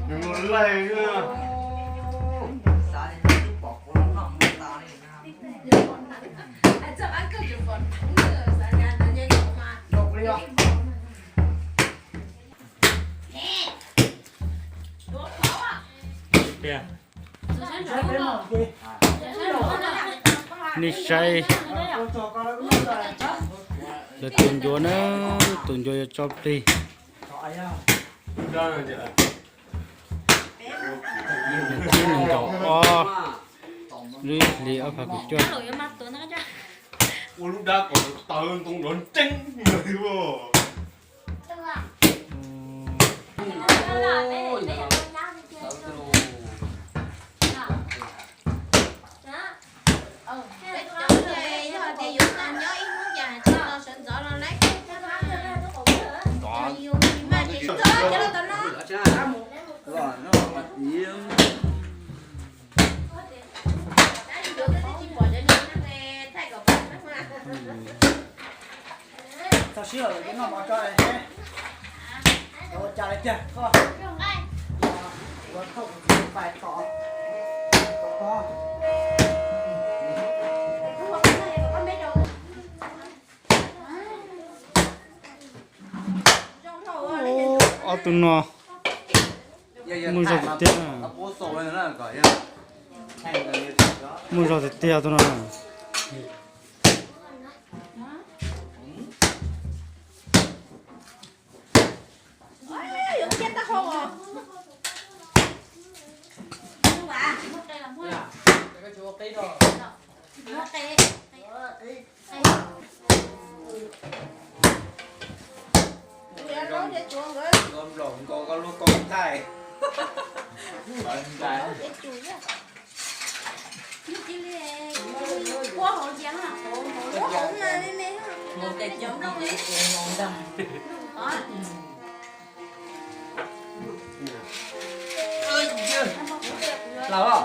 Nws laig. Nej saib, cov tus ncuav na, tus ncuav yuav tso plig. Nws twb nees nkaum ob lub hlis ob phav kaum cuaj. Ua lub dab kom tawv ntoo nrov nreeb. Txog sij hawm lawm ces noj mov tso seb ua cas li tiag koj. Ob tug no muaj zog tiag tiag. Muaj zog tiag tiag tus no. Laus,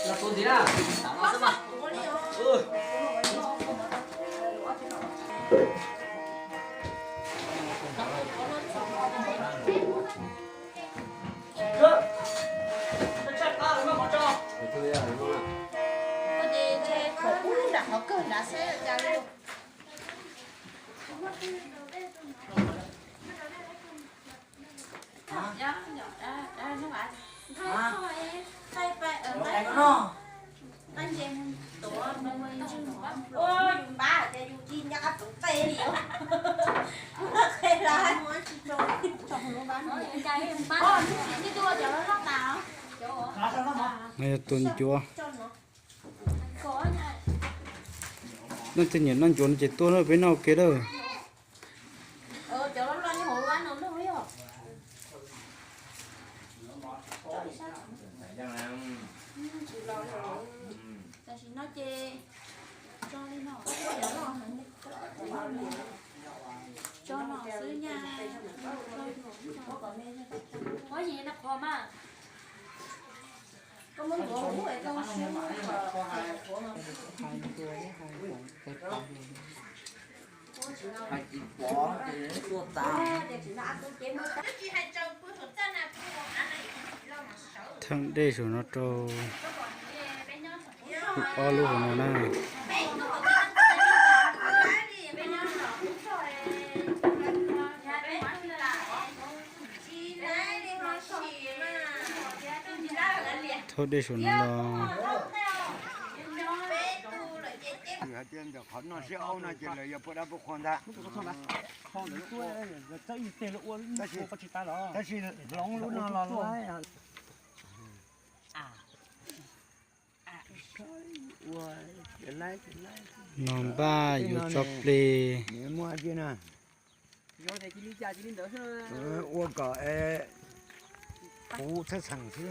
laus tus ntxiv na. No yog tus ncuav. Leej twg nyiam noj ncuav no ces tuaj peb noj ua ke lawm. Theej dej saum no rau ob lub hauv no na. Thauj dej saum no los. Hais tias ntawm qhov noj sib aub no ces lawv yog poj dab poj qhua ntag. Tab sis, tab sis, no npaj yuav tso plig. Ua kom puv txhawj txheem xwb.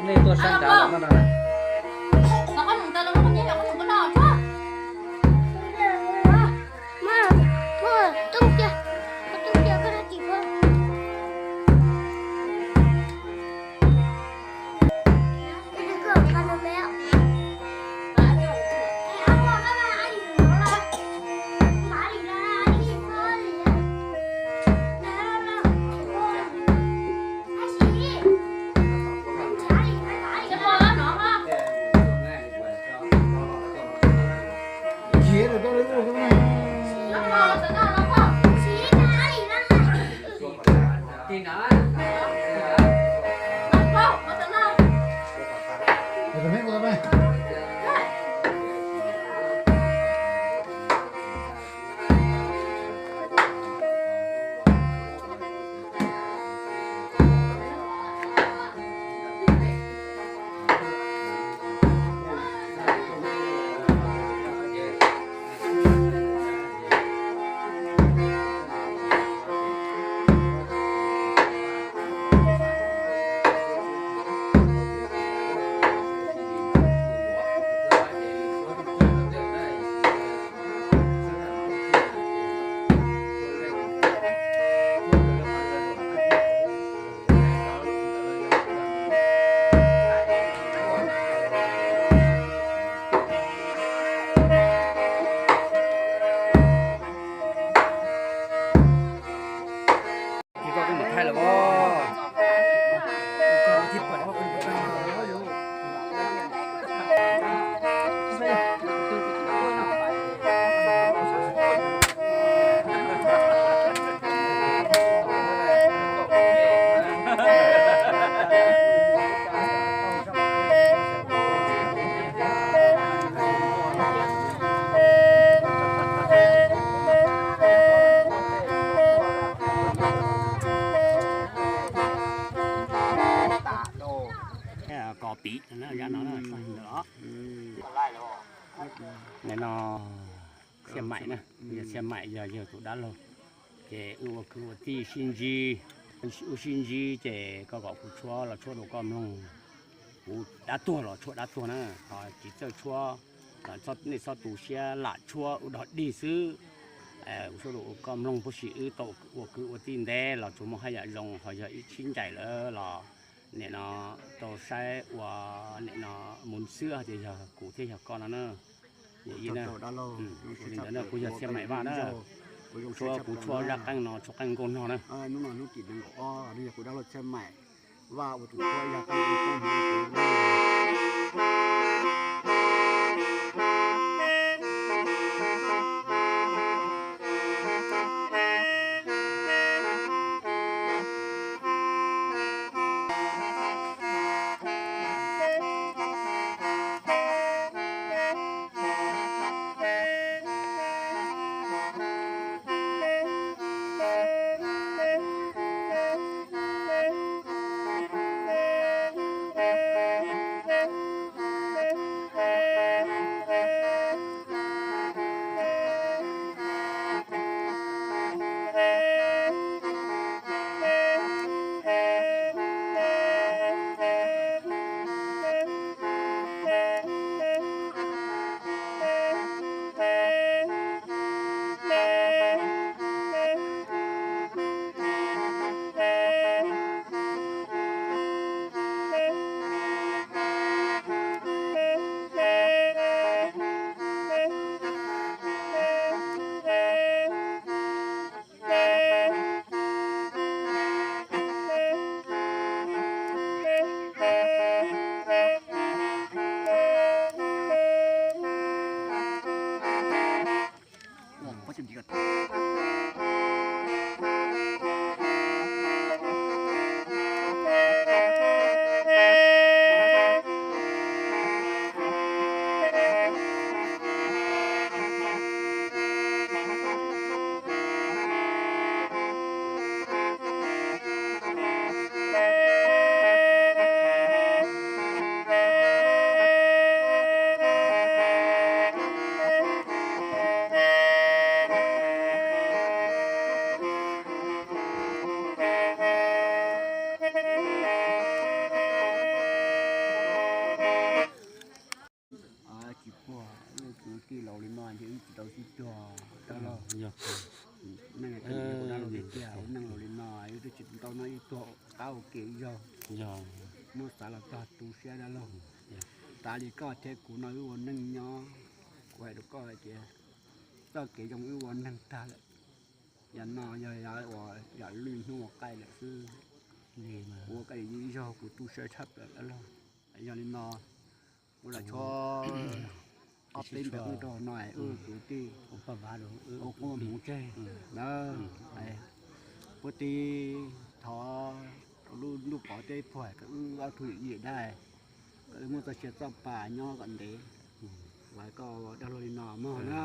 Tuaj sab nrad los no na. Ces koj kuj mus thaij lawm os. Kos pim no, no, Txhiaj Maim na, yog Txhiaj Maim yog yawg tus dab laug. Ces wb ua kwv ua tij sib ntsib, wb sib ntsib ces koj kom kuv tshuab los tshuab rau koj mloog. Kuv dab tuag los tshuab dab tuag na, ho tsis txawj tshuab los nej txhob tu siab, lam tshuab ua dog dig xwb. Kuv tshuab rau koj mloog, puag sim wb tau ua kwv ua tij ntev los tsuas muaj haj yam zoo, ho yog ib sib ncaim lawm los nim no tau saib ua nim no mus xwb ces yog kuv thiab yog koj no na. Li ntawd kuv yog Txhiaj Maim Vaj na, tshuab kuv tshuab zaj qeej no, tshuab qeej nkauj nog na. Tij laus li no ces wb tsis tau sib cuag dab laug. Neej tij laus tiag tiag, ua neej laus li no wb twb tsis tau noj ib pluag qab ua ke ib zaug. Muab xav los txog tu siab dab laug. Tav li koj thiab kuv no wb ua neej nyob, kuv hais rau koj hais tias txoj kev zoo wb ua neeg tag lawm. Yam no yog yam uas yam lwj hnub ua qaij lawm xwb. Ua koj ib zaug kuv tu siab tshaj plaws dab laug. Yog li no, ua lam tshuab ob peb npam qeej rau no, wb kwv tij ua qub hmoov tseg na. Puag tij thov rau lub ntuj pov teb puag kom wb ob tug yim dab, kom wb muaj txoj sia txoj pa nyob kom ntev. Ua koj dab laug li no mog na.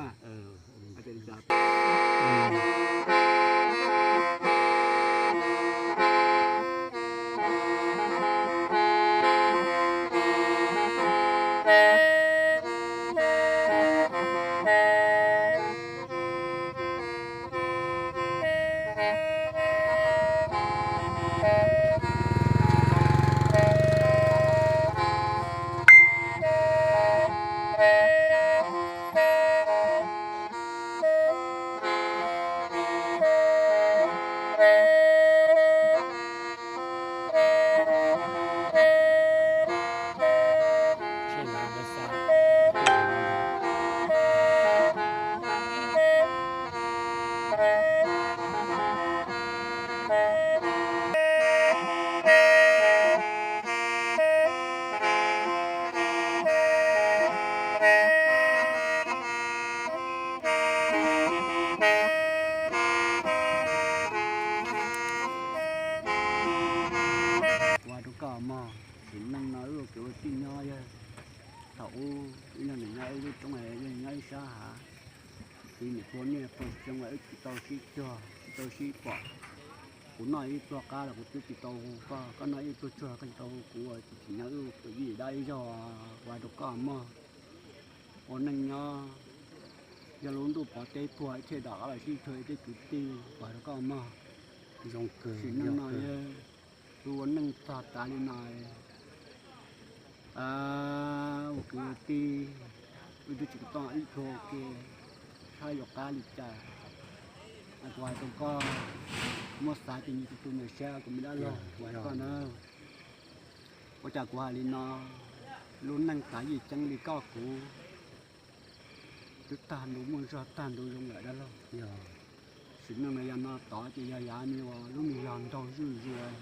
Ua rau koj mog, sim neej no wb ua kwv ua tij nyob yog thaum ub wb yog niam nyob wb lub roob, yog nyob ib sab hav, txiv niam pua niaj pua xyoo wb tsis tau sib cuag tsis tau sib pom. Kuv noj ib pluag qab los kuv twb tsis tau hu koj, koj noj ib pluag tsuag koj tsis tau hu kuv, tsis tsim nyog wb ua kwv yim dab ib zaug. Ua rau koj mog, ua neej nyob yog lub ntuj pov teb puag ib thiaj dam qab los sib cuag ib thiaj kwv tij. Ua rau koj mog, sim neej no yog wb ua neej txog tav li no, ua kwv ua tij wb twb tsis tau ib pluag ua ke, saib yuav qab li cas. Kuv hais rau koj, muab xav ces nyias tus tus nyias siab, kuv me dab laug, kuv hais rau koj na. Ua cas kuv hais li no, lub neej tav yij ceeb li koj kuv twb tag ntu muaj zog tag ntu zoo lawm dab laug. Sim neej no yog no tod ces yog yav me uas lub me yog nraug zuj zus,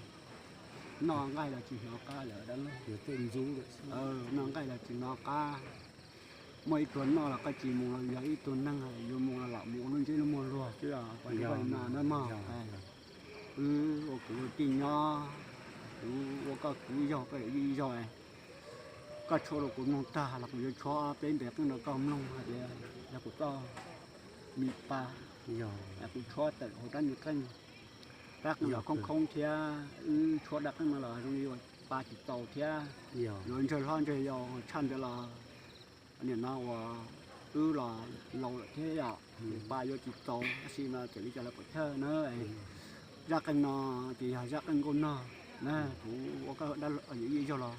noj nqaij los tsis hnov qab lawm dab laug. Noj nqaij los tsis hnov qab. Muaj ib pluag noj los koj tsis mus los yog ib tug neeg yuav mus los lam mus ua lub ntsej lub muag luag xwb os. Ua li no na mog, wb ua kwv ua tij nyob, kuv ua koj kwv ib zaug koj yij ib zaug. Koj tshuab rau kuv mloog tag los kuv yuav tshuab peb npe qeej rau koj mloog hais tias yog kuv txoj me pa, kuv tshuab tawm hauv rab niag qeej, rab qeej los khoob khoob thiab, wb tshuab rab qeej no los zoo li ua pa tsis txaus thiab, yuav ntsawg hlob ntsawg yau tshaj ntawd los nim no uas wb los laus lawm thiab yom, pa yuav tsis txaus tab sis mas txawm li cas los pom thawj na. Zaj qeej no ces yog zaj qeej nkauj nog na, kuv ua koj dab yij ib zaug los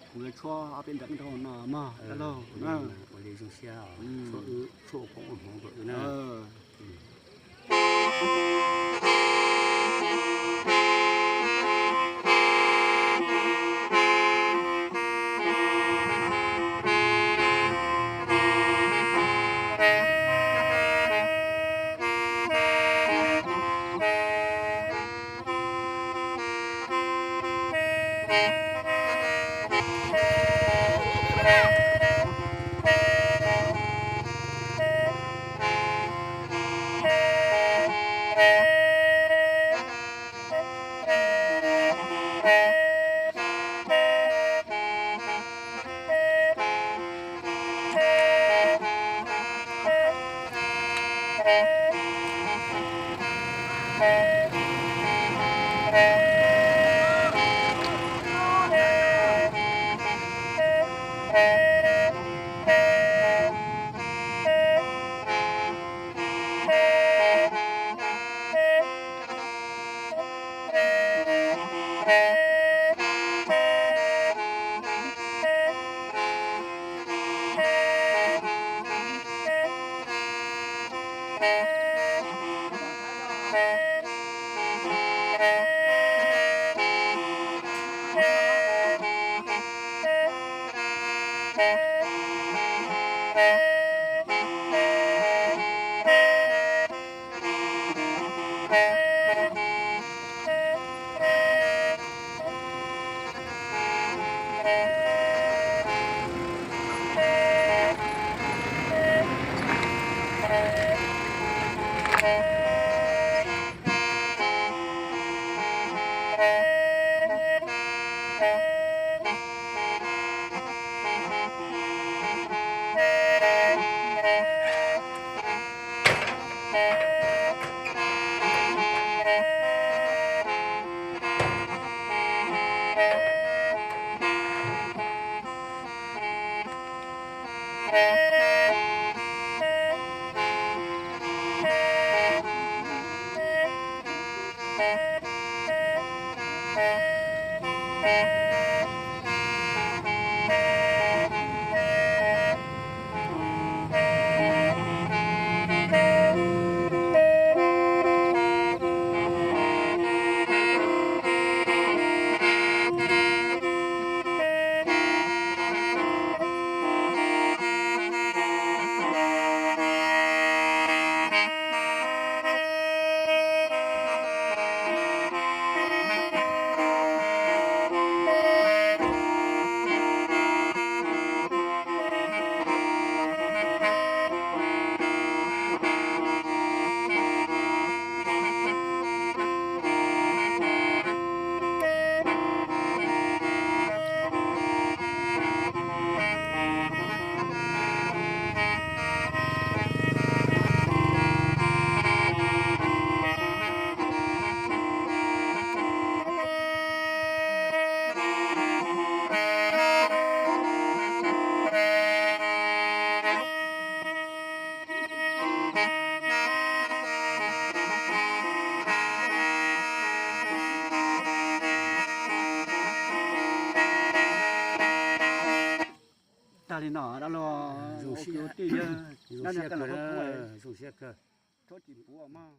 kuv yuav tshuab ob peb npe qeej rau hauv no mog dab laug. Ua li zoo siab, tshuab ua koob ua hmoov rau wb na. Dab laug, zoo siab, zoo siab kawg, zoo siab kawg. Txhob tsis puav mog.